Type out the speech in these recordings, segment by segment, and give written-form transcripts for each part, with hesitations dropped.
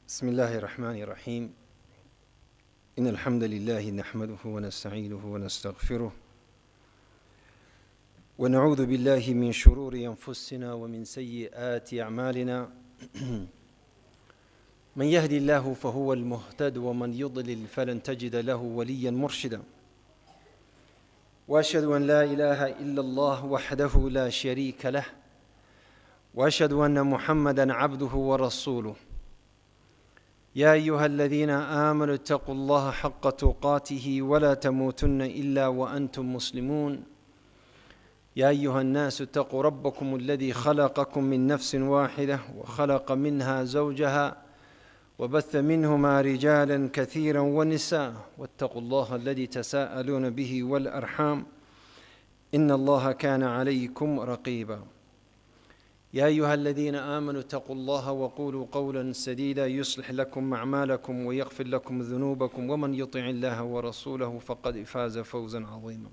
بسم الله الرحمن الرحيم. إن الحمد لله نحمده ونستعينه ونستغفره، ونعوذ بالله من شرور أنفسنا ومن سيئات أعمالنا. من يهدي الله فهو المهتد، ومن يضلل فلن تجد له وليا مرشدا. واشهد ان لا اله الا الله وحده لا شريك له، واشهد ان محمدا عبده ورسوله. يا ايها الذين امنوا اتقوا الله حق تقاته ولا تموتن الا وانتم مسلمون. يا ايها الناس اتقوا ربكم الذي خلقكم من نفس واحده وخلق منها زوجها وبث منهما رجالا كثيرا ونساء، واتقوا الله الذي تساءلون به والارحام، ان الله كان عليكم رقيبا. يا ايها الذين امنوا اتقوا الله وقولوا قولا سديدا يصلح لكم اعمالكم ويغفر لكم ذنوبكم، ومن يطع الله ورسوله فقد فاز فوزا عظيما.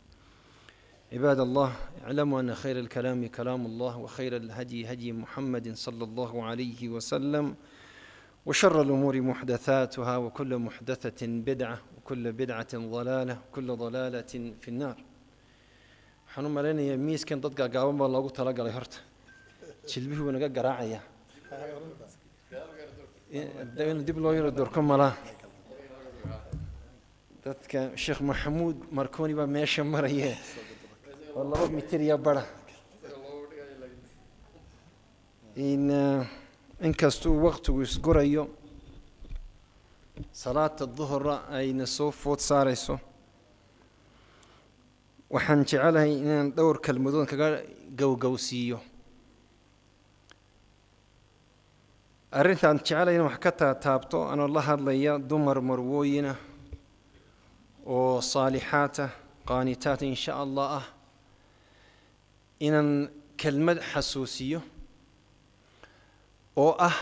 عباد الله، اعلموا ان خير الكلام كلام الله، وخير الهدي هدي محمد صلى الله عليه وسلم، وشر الأمور محدثاتها، وكل محدثة بدعة، وكل بدعة ضلالة، وكل ضلالة في النار. Waxaan u malaynayaa miiskan dad gaagaaban baa loogu talagalay. Horta jilbihii wuu naga garaacaya, in dib loo yaro durko malaa dadka. Sheekh Maxamuud Marconi baa meesha maraya oo 2 mitir iyo bara. In inkastuu waqtigu isgurayo, salaata duhra ayna soo food saarayso, waxaan jecelahay inaan dhowr kelmadood kaga gowgowsiiyo arrintaan jecelahay in wax ka taataabto, anoo la hadlaya dumar marwooyina oo saalixaata qaanitaata in sha Allah ah, inaan kelmad xasuusiyo oo ah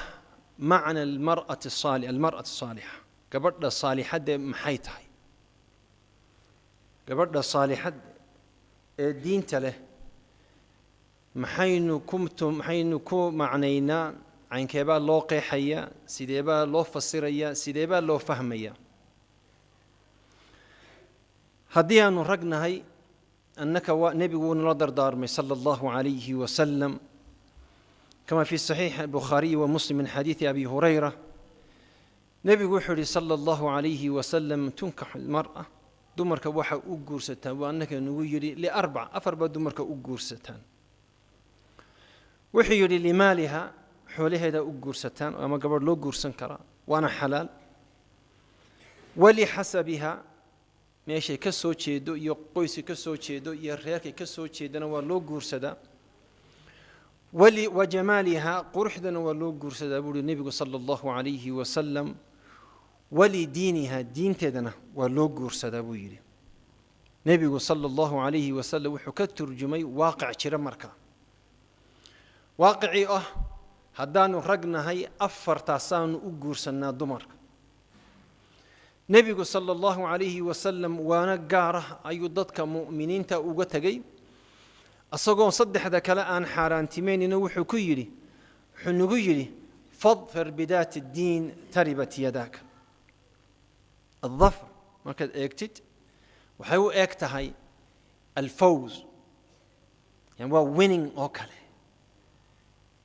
macna almar'ati saali almar'ati saalixa. Gabadha saalixadde maxay tahay? Gabadha saalixad ee diinta leh maxaynu ku macnaynaa? Caynkeebaa loo qeexayaa? Sideebaa loo fasirayaa? Sideebaa loo fahmayaa? Haddii aanu rag nahay, annaka waa nebigu wuu nala dardaarmay sala allahu calayhi wasalam، كما في صحيح البخاري ومسلم من حديث أبي هريرة. Nebigu wuxuu yihi sala allahu calayhi wasalam: تنكح المرأة, dumarka waxa u guursataan, waa annaka nagu yidhi, لأربع, afar baa dumarka u guursataan. Wuxuu yidhi: لمالها, xoolaheeda u guursataan ama gabadh loo guursan karaa, waana xalaal. ولحسبها, meeshay ka soo jeedo iyo qoyska ka soo jeedo iyo reerkay ka soo jeedana waa loo guursadaa. وجمالها, quruxdana waa loo guursadaa, buu uhi nebigu sala allahu calayhi wasalam. ولدينها, diinteedana waa loo guursadaa, buu yidhi nebigu sala allahu calayhi wasalam. Wuxuu ka turjumay waaqic jira. Marka waaqicii ah, haddaanu rag nahay, afartaasaanu u guursannaa dumarka. Nebigu sala allahu calayhi wasalam waana gaarah ayuu dadka mu'miniinta uga tegey, isagoo saddexda kale aan xaaraantimaynina. Wuxuu ku yidhi, wuxuu nagu yidhi: فاظفر بذات الدين تربت يداك. الظفر markaad eegtid waxay u eeg tahay الفوز, yani waa winning oo kale.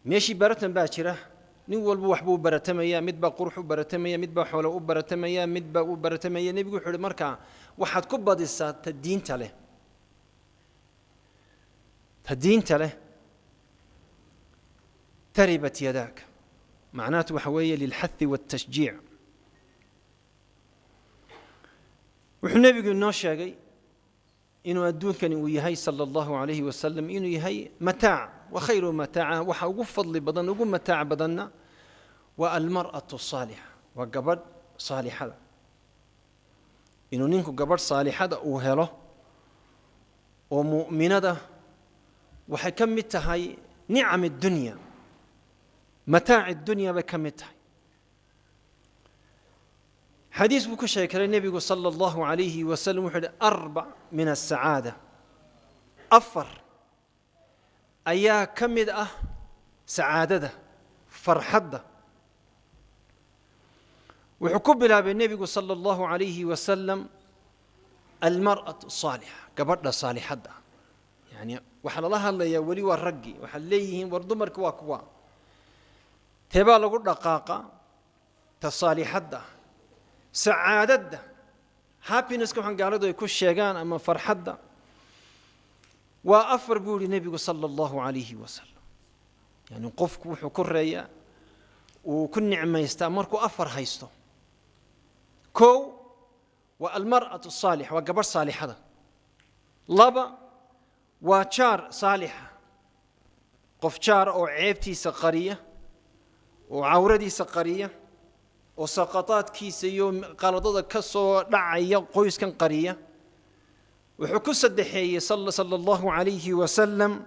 Meeshii baratan baa jira, nin walba waxbuu baratamaya, mid baa qurux u baratamaya, mid baa xoolo u baratamaya, mid baa u baratamaya. Nebigu wuxuu uhi: markaa waxaad ku badisaa ta diinta leh, ta diinta leh. تربت يداك macnaatu waxa weeye للحث والتشجيع. Wuxuu nebigu inoo sheegay inuu adduunkani uu yahay sala allahu calayhi wasalam inuu yahay متاع, وخير متاع, waxa ugu fadli badan, ugu mataac badanna waa المرأة الصالحة, waa gabadh saalixada. Inuu ninku gabadh saalixada uu helo oo mu'minada waxay ka mid tahay نعم الدنيا, متاع الدنيا bay ka mid tahay. Xadiis buu ku sheegi karay nebigu sala allahu calayhi wasalam. Wuxuu yidhi: أربع من السعادة, afar ayaa ka mid ah sacaadada, farxadda. Wuxuu ku bilaabay nebigu sala Allahu calayhi wasalam almar'atu saalixa, gabadha saalixadda. Yani waxaa lala hadlayaa weli waa raggii. Waxaad leeyihiin, war dumarka waa kuwa teebaa lagu dhaqaaqa? Ta saalixadda. Sacaadadda, happinesska waxaan gaaladu ay ku sheegaan, ama farxadda, waa afar, buu yihi nebigu sala Allahu calayhi wasalam. Yani qofku wuxuu ku reeyaa, uu ku nicmaystaa markuu afar haysto. Kow waa almar'atu saalixa, waa gabadh saalixada. Laba waa jaar saalixa, qof jaar oo ceebtiisa qariya, oo cawradiisa qariya, oo saqataadkiisa iyo qaladada ka soo dhacaya qoyskan qariya. Wuxuu ku saddexeeyey sala Allahu calayhi wasalam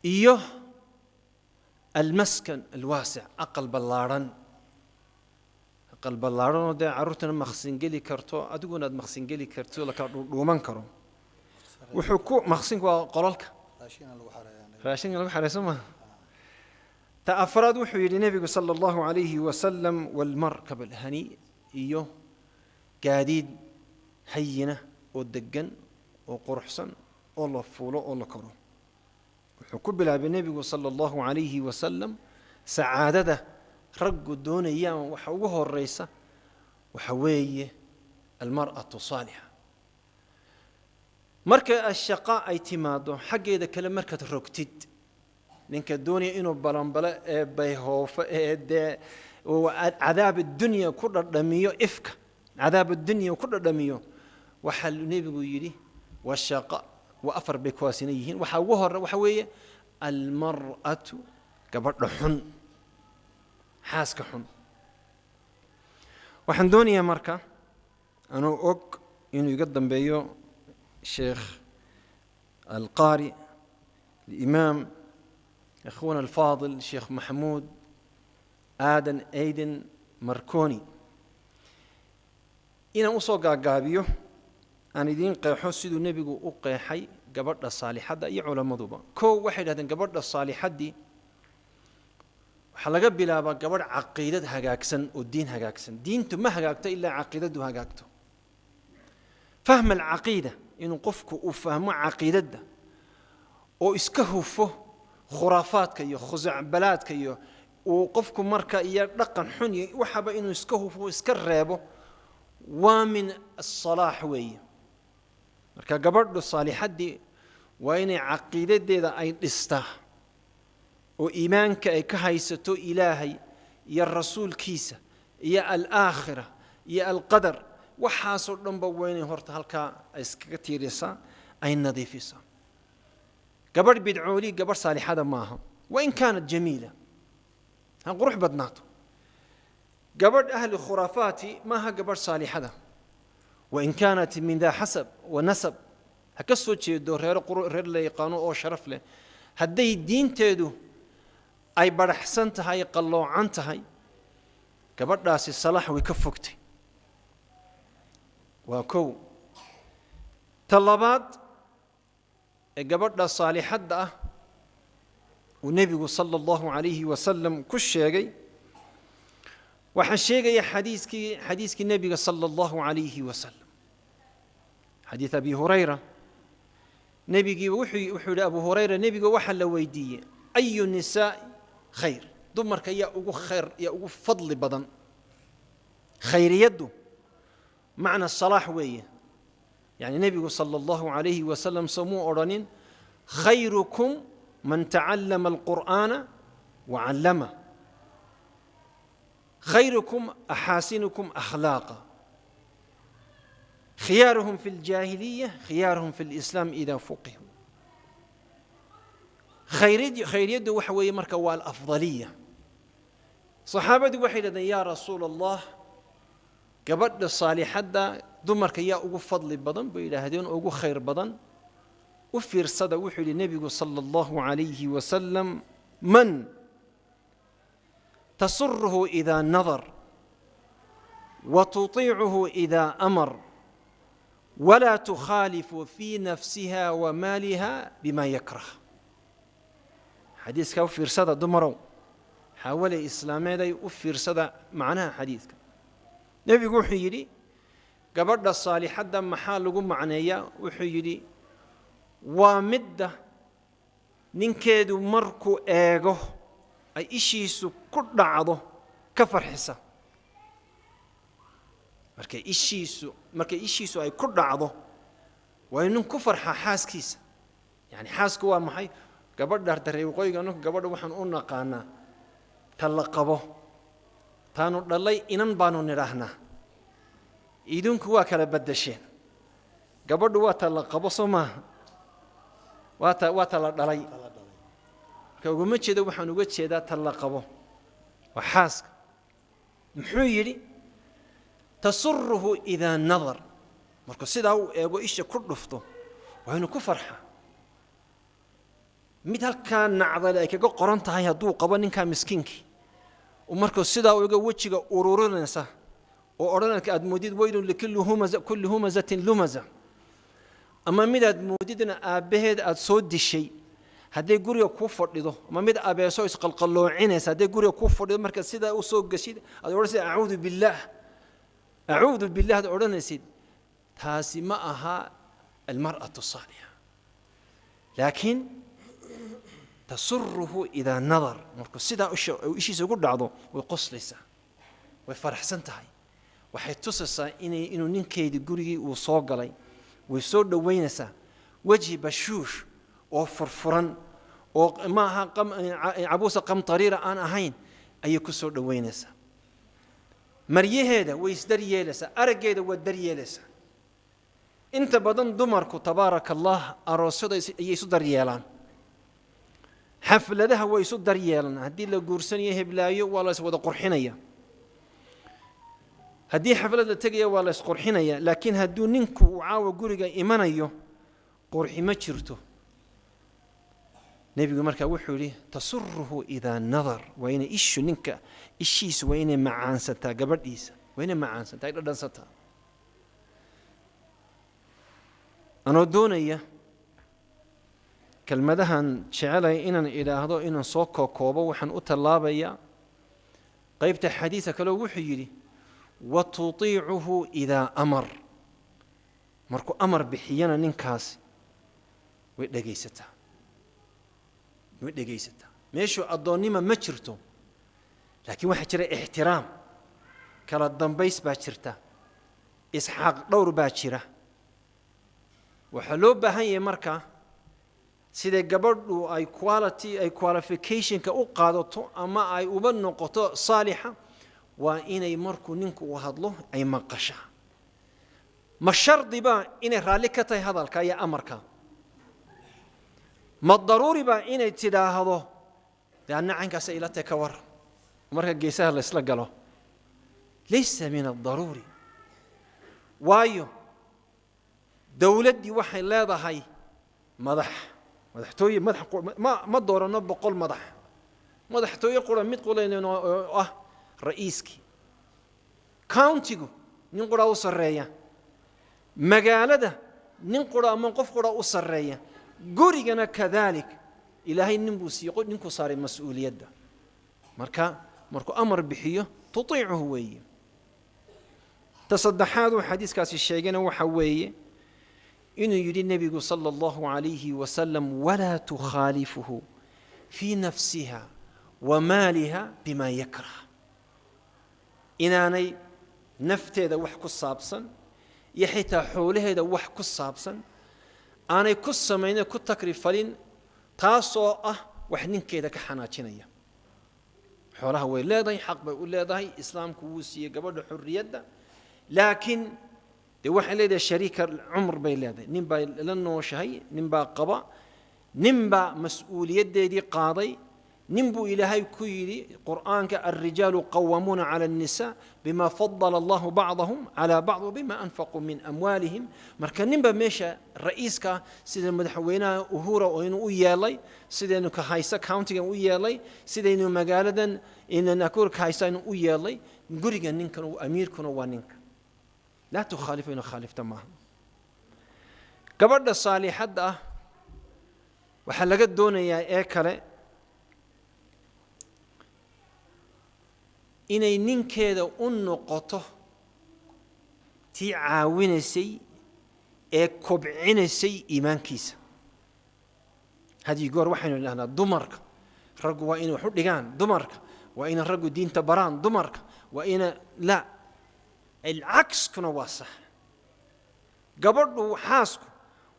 iyo almaskan alwaasic, aqal ballaadhan, aqal ballaadhan oo dee carruurtana maqsin geli karto, adiguna aad maqsin geli karto, la kala dhuudhuuman karo. Wuxuu ku maqsinku waa qolalka raashinka lagu xareyso maaha. Ta afraad wuxuu yidhi nebigu sala Allahu calayhi wasalam walmarkab alhani, iyo gaadiid hayina oo degan oo quruxsan oo la fuulo oo la koro. Wuxuu ku bilaabay nebigu sala Allahu calayhi wasalam sacaadada raggu doonayaan waxa ugu horeysa waxa weeye almar'atu saalixa. Marka ashaqa ay timaado xaggeeda kale, markaad rogtid, ninka doonaya inuu balanbalo ee bayhoofo ee dee uu cadaab addunya ku dhadhamiyo, ifka cadaab addunya ku dhadhamiyo, waxaa nebigu yidhi waa shaqa, waa afar bay kuwaasina yihiin. Waxaa ugu hore waxa weeye almar'atu, gabadha xun, xaaska xun. Waxaan doonayaa marka, anuu og inuu iga dambeeyo sheekh alqaari alimaam أخونا الفاضل شيخ محمود آدن أيدن marconi, inaan usoo gaagaabiyo, aan idiin qeexo siduu nebigu u qeexay gabadha saalixadda iyo culammaduba. Kow, waxay dhahdeen gabadha saalixaddii waxaa laga bilaabaa gabadh caqiidad hagaagsan oo diin hagaagsan. Diintu ma hagaagto ilaa caqiidadu hagaagto. Fahma alcaqiida, inuu qofku uu fahmo caqiidadda oo iska hufo khuraafaadka iyo khusacbalaadka iyo uu qofku marka iyo dhaqan xun iyo waxaba inuu iska hufo, iska reebo, waa min asalaax weeye. Marka gabadhu saalixaddii waa inay caqiidadeeda ay dhistaa oo iimaanka ay ka haysato Ilaahay iyo rasuulkiisa iyo alaakhira iyo alqadar, waxaasoo dhanba waa inay horta halkaa ay iskaga tiirisaa, ay nadiifisaa. Gabadh bidcooli gabadh saalixada maaha, wain kaanat jamiila, ha qurux badnaato. Gabadh ahli khuraafaati maaha gabadh saalixada, wain kaanat min daa xasab wa nasab, ha ka soo jeedo reer reer la yaqaano oo sharaf leh. Hadday diinteedu ay badhaxsan tahay, qalloocan tahay, gabadhaasi salaax way ka fogtay. Waa kow. Ta labaad ee gabadha saalixadda ah uu nebigu sala Allahu calayhi wasalam ku sheegay, waxaan sheegaya xadiiskii nebiga sala Allahu calayhi wasalam, xadiis Abi Hurayra. Nebigii wuxuu yidhi Abu Hurayra, nebiga waxaa la weydiiyey ayu nisaa khayr, dumarka yaa ugu khayr, yaa ugu fadli badan? Khayriyaddu macna salaax weeye. Yani nebigu sala Allahu calayhi wasalam somuu odhanin khayrukum man tacallama alqur'aana wacallama, khayrukum axaasinukum akhlaaqa, khiyaaruhum fi ljaahiliya khiyaaruhum fi lislaam idaa fuqihuu. Khayriyaddu waxa weeye marka waa alafdaliya. Saxaabadu waxay yidhahdeen, yaa rasuula Allah, gabadha saalixadda dumarka yaa ugu fadli badan, bay yidhaahdeen, oo ugu khayr badan? U fiirsada, wuxuu yidhi nebigu sala Allahu calayhi wasalam man tasuruhu idaa nadar wa tutiicuhu idaa amar walaa tukhaalifu fii nafsiha wa maaliha bima yakrah. Xadiiskaa u fiirsada dumarow. Xaawalay islaameeday u fiirsada macnaha xadiidka. Nebigu wuxuu yidhi gabadha saalixadda maxaa lagu macneeyaa? Wuxuu yidhi waa midda ninkeedu markuu eego ay ishiisu ku dhacdo ka farxisa. Markay ishiisu ay ku dhacdo waa nin ku farxaa xaaskiisa. Yani xaasku waa maxay? Gabadha reer waqooyiga annagu gabadha waxaan u naqaanaa ta la qabo, taanu dhalay inan baanu nidhaahnaa. Idinku waa kala beddesheen. Gabadhu waa ta la qabo, soo maaha? Waa ta la dhalay. Marka uguma jeedo, waxaan uga jeedaa ta la qabo, waa xaaska. Muxuu yidhi? تسره إذا نظر. Markuu sidaa u eego, isha ku dhufto, waa inuu ku farxaa. Mid halkaa nacdale ay kaga qoran tahay hadduu qabo ninkaa miskiinkii, markuu sidaa u eego wejiga ururinaysa oo odhanayka aad moodid ويل لكل همزة كل همزة لمزة, ama mid aad moodidna aabbaheed aad soo dishay hadday guriga kuu fadhido, ama mid abeeso isqalqalloocinaysa hadday guriga kuu fadhido, marka sidaa u soo geshid aad odhanaysid "أعوذ بالله, أعوذ بالله" aad odhanaysid, taasi ma aha المرأة الصالحة. Laakiin تسره إذا نظر, markuu sidaa ishiisa ugu dhacdo way qoslaysaa, way faraxsan tahay, waxay tusaysaa inuu ninkeedii gurigii uu soo galay. Way soo dhoweynaysaa, weji bashuush oo furfuran oo maaha عبوسا قمطريرا aan ahayn ayay ku soo dhoweynaysaa. Maryaheeda way isdaryeelaysaa, araggeeda waa daryeelaysaa. Inta badan dumarku, tabaaraka Allah, aroosyada ayay isu daryeelaan, xafladaha way isu daryeelaan. Haddii la guursanayo heblaayo, waa la is wada qurxinaya. Haddii xaflad la tegaya, waa la isqurxinaya. Laakiin hadduu ninku uu caawa guriga imanayo, qurxi ma jirto. Nebigu markaa wuxuu yidhi تسره إذا نظر. Waa inay ishu ninka ishiisu waa inay macaansataa, gabadhiisa waa inay macaansataa, ay dhadhansataa. Anoo doonaya kelmadahan jecelay inaan idhaahdo inaan soo kookoobo, waxaan u tallaabayaa qaybta xadiidka kaleo. Wuxuu yidhi وتطيعه إذا أمر. Markuu amar bixiyana ninkaasi way dhegaysataa, way dhegaysataa. Meeshuu addoonnima ma jirto, laakiin waxaa jira ixtiraam, kala dambays baa jirta, isxaaq dhowr baa jira. Waxaa loo baahan yahay markaa siday gabadhu ay quality ay qualificationka u qaadato ama ay uba noqoto saalixa, waa inay markuu ninku uu hadlo ay maqashaa. Ma shardi baa inay raalli ka tahay hadalka iyo amarka? Ma daruuri baa inay tidhaahdo dee anna caynkaasa ila tahay, ka waran marka geesaha la isla galo? ليس من الضروري. Waayo dowladdii waxay leedahay madax, madaxtooye, madax. Ma doorano 100 madax, madaxtooye qura, mid qulayn oo ah ra'iiskii countigu, nin quraa u sarreeya. Magaalada nin qura ama qof qura u sarreeya. Gurigana كذلك, Ilaahay nin buu siiyey, ninkuu saaray mas-uuliyadda. Marka markuu amar bixiyo تطيعه weeye. Ta saddexaad uu xadiiskaasi sheegayna waxa weeye inuu yidhi nebigu صلى الله عليه وسلم ولا تخالفه في نفسها ومالها بما يكره. Inaanay nafteeda wax ku saabsan iyo xitaa xoolaheeda wax ku saabsan aanay ku samaynin, ku takrifalin, taasoo ah wax ninkeeda ka xanaajinaya. Xoolaha way leedahay, xaq bay u leedahay, Islaamku wuu siiyey gabadha xorriyadda, laakiin dee waxay leedahay shariika cumr bay leedahay, nin baa la nooshahay, nin baa qaba, nin baa mas-uuliyaddeedii qaaday, nin buu Ilaahay ku yidhi Qur'aanka الرجال قوامون على النساء بما فضل الله بعضهم على بعض وبما أنفقوا من أموالهم. Marka ninba meesha ra'iiska, sida madaxweynaha Uhura oo inuu u yeelay, sidaynu ka haysta countigan u yeelay, sidaynu magaaladan Nakuru ka haysta inuu u yeelay, guriga ninkan amiirkuna waa ninka. لا تخالف, inuu khaalifta maaha. Gabadha saalixadda ah waxaa laga doonayaa ee kale Inay ninkeeda u noqoto tii caawinaysay ee kobcinaysay iimaankiisa. Had iyo goor waxaynu idhahnaa dumarka, raggu waa inay wax u dhigaan dumarka, waa inay raggu diinta baraan dumarka, waa ina la alcakskuna waa sax. Gabadhu, xaasku,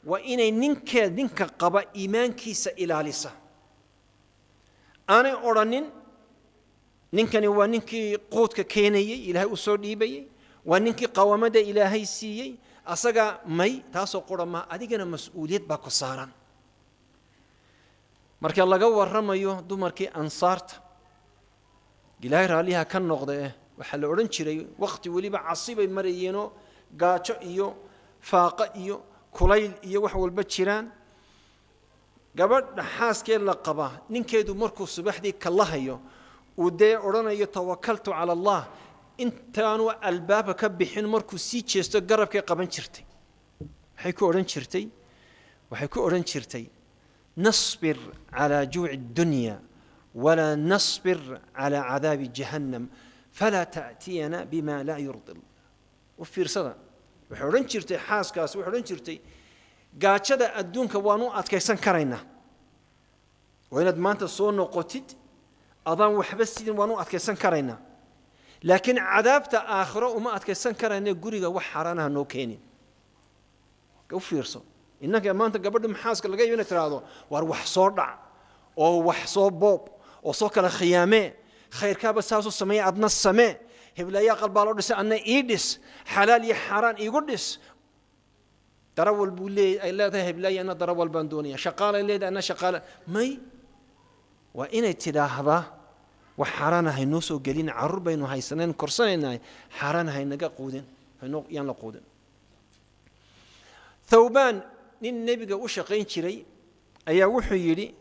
waa inay ninkeed, ninka qaba, iimaankiisa ilaalisa. Aanay odhanin ninkani waa ninkii quudka keenayey, Ilaahay u soo dhiibayey, waa ninkii qawaamada Ilaahay siiyey asaga. May, taasoo qura maa, adigana mas-uuliyad baa ku saaran. Marka laga warramayo dumarkii Ansaarta, Ilaahay raalliha ka noqda, eh, waxaa la odhan jiray waqti weliba casibay marayeenoo gaajo iyo faaqo iyo kulayl iyo wax walba jiraan. Gabadha xaaskee la qabaa, ninkeedu markuu subaxdii kalahayo, uu dee odhanayo "Tawakaltu cala Allah", intaanu albaabka ka bixin, markuu sii jeesto garabkay qaban jirtay. Maxay ku odhan jirtay? Waxay ku odhan jirtay: "نصبر على جوع الدنيا ولا نصبر على عذاب جهنم، فلا تأتينا بما لا يرضي." U fiirsada, waxay odhan jirtay xaaskaas, waxay odhan jirtay: "Gaajada adduunka waan u adkaysan karaynaa, oo inaad maanta soo noqotid adaan waxba sidin waan u adkaysan karaynaa, laakiin cadaabta aakhiro uma adkaysan karayna. Guriga wax xaaraanaha noo keenin." U fiirso, innanka maanta gabadha maxaaska laga yabo inay tiraahdo: "Waar wax soo dhac oo wax soo boob oo soo kala khiyaamee, khayrkaaba saasuu sameeya, adna samee, heblayaa qalbaa loo dhisay, adna ii dhis, xalaal iyo xaaraan iigu dhis." Darawal buu leeyahay, ay leedahay heblaaya, anna darawal baan doonaya. Shaqaalay leedahay, anna shaqaala. May, waa inay tidhaahdaa: "Wax xaaraan haynoo soo gelin, carruur baynu haysanayn, korsanaynahay, xaaraan haynaga quudin, haynoo yaan la quudin." Thawbaan, nin nebiga u shaqayn jiray, ayaa wuxuu yidhi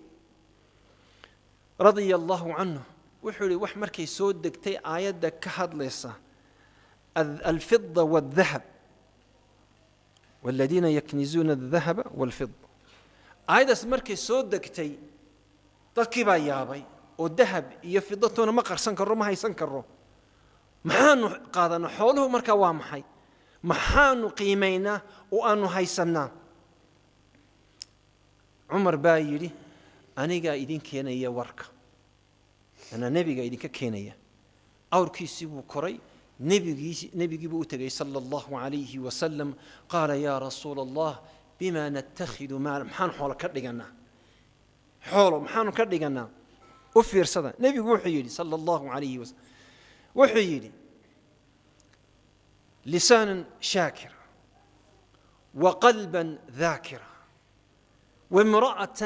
رضي الله عنه, wuxuu yidhi wax markay soo degtay aayadda ka hadlaysa الفضة والذهب، والذين يكنزون الذهب والفضة, aayaddaas markay soo degtay dadkii baa yaabay oo dahab iyo fidatoona ma qarsan karro, ma haysan karro, maxaanu qaadanaa? Xooluhu markaa waa maxay? Maxaanu qiimaynaa oo aanu haysannaa? Cumar baa yidhi: "Anigaa idin keenaya warka, anaa nebiga idinka keenaya." Awrkiisii buu koray, nebigiisi, nebigii buu u tegey صلى الله عليه وسلم. قال: يا رسول الله، بما نتخذ مال? Maxaan xoolo ka dhiganaa? Xoolo maxaanu ka dhiganaa? U fiirsada, nebigu wuxuu yidhi صلى الله عليه وسلم, wuxuu yidhi: "لسانا شاكرا وقلبا ذاكرا وامرأة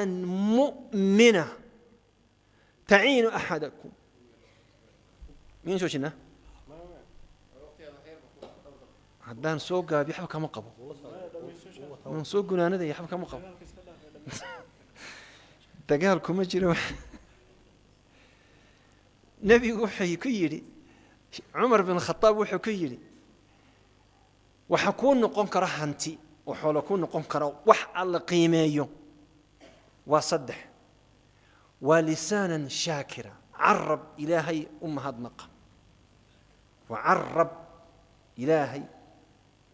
مؤمنة تعين أحدكم." Miin soo jirnaa? Haddaan soo gaabiyo xaba kama qabo, waan soo gunaanadaya, xaba kama qabo, dagaal kuma jiro. Nebigu wuxuu ku yidhi Cumar bin Khataab, wuxuu ku yidhi: "Waxa kuu noqon kara hanti oo xoolo kuu noqon kara, wax alla qiimeeyo, waa saddex: waa لسانا شاكرا, carab Ilaahay u mahadnaqa, waa carab Ilaahay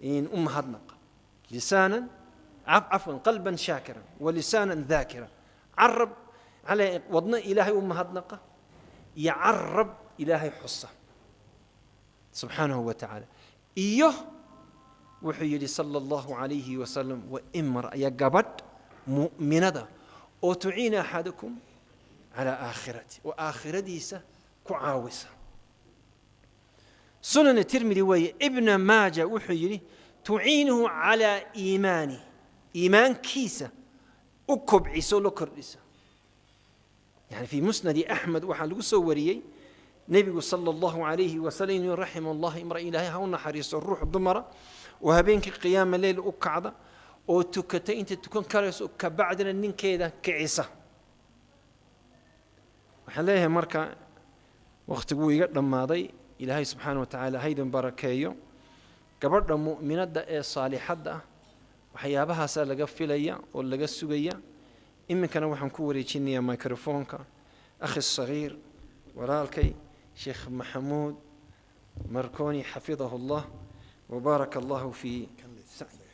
u mahadnaqa, لسانا, عفوا, قلبا شاكرا ولسانا ذاكرا, carab wadno Ilaahay u mahadnaqa iyo carab Ilaahay xusa سبحانه وتعالى." Iyo wuxuu yidhi صلى الله عليه وسلم: "وامرأة", iyo gabadh mu'minada oo "تعين أحدكم على آخرته", oo aakhiradiisa ku caawisa. Sunan Tirmidi weeye. Ibna Maaja wuxuu yidhi: "تعينه على إيمانه", iimaankiisa u kobciso, la kordhisa. Yani في مسند أحمد waxaa lagu soo wariyey nebigu صلى الله عليه وسلم inuu رحم الله امرأ, Ilaahay ha u naxariisto ruux dumara oo habeenkii qiyaama leyl u kacda oo tukata inta tukan karayso, kabacdina ninkeeda kicisa. Waxaan leeyahay marka wakhtiguu iga dhammaaday. Ilaahay سبحانه وتعالى haydin barakeeyo. Gabadha mu'minadda ee saalixadda ah waxyaabahaasaa laga filaya oo laga sugaya. Iminkana waxaan ku wareejinayaa microfoonka أخي الصغير, walaalkay. Sheekh Maxamuud Marconi, xafidahu Allah, وبارك الله في سعيه.